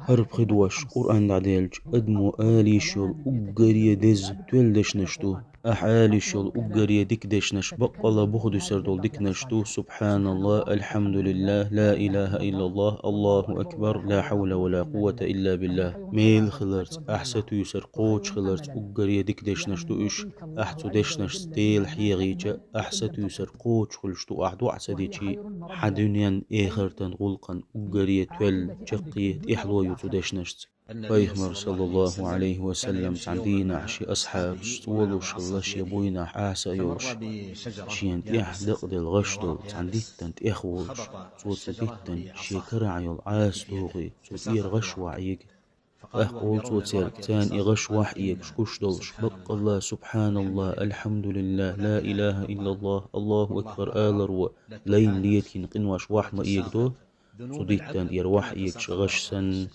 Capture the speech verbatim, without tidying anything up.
ХӀара пхи дош Къуръан дӀаделча адамо ала йиш йолу уггаре деза тоьлла дешнаш ду. Ахь ала йиш йолу уггаре дика дешнаш баккъалла буха дуьсур долу диканаш ду: «Субханаллах, альхьамдулиллах, ла илаха иллаллах, Аллаху акбар, ла хьавла ва ла къуввата илла биллах». Мел хиларца, ахь сатуьйсур кхочуш хиларца уггаре дика дешнаш ду уьш. Ахь цу дешнашца Дела хьехийча, ахь сатуьйсур кхочуш хуьлуш ду, ахь доӀа ца дичи. Хьан дуьненан, эхартан гӀуллакхан уггаре тоьлла, чаккхе, тӀаьхьало ю цу дешнашца. Пайхамар, саллаллаху Ӏалайхи ва саллам, цхьана дийнахь шен асхьабаш цӀолуш хилла, шен буйнахь Ӏаса а йолуш, шена тӀехь дакъаделла гӀаш долу цхьана диттан тӀехволуш, цо цу диттан шен карахь йолу Ӏаса тухий, цу тӀера гӀаш вахьийга. ТӀаккха олу цо цаьрга, царна и гӀаш вахьиэгаш гуш долуш: «Баккъалла, субханаллах, альхьамдулиллах, ла илаха иллаллах, Аллаху акбар» аларо лайна летийна къинош вахь ма эгадо, цу диттан тӀера вахьиэгаш гӀаш санна.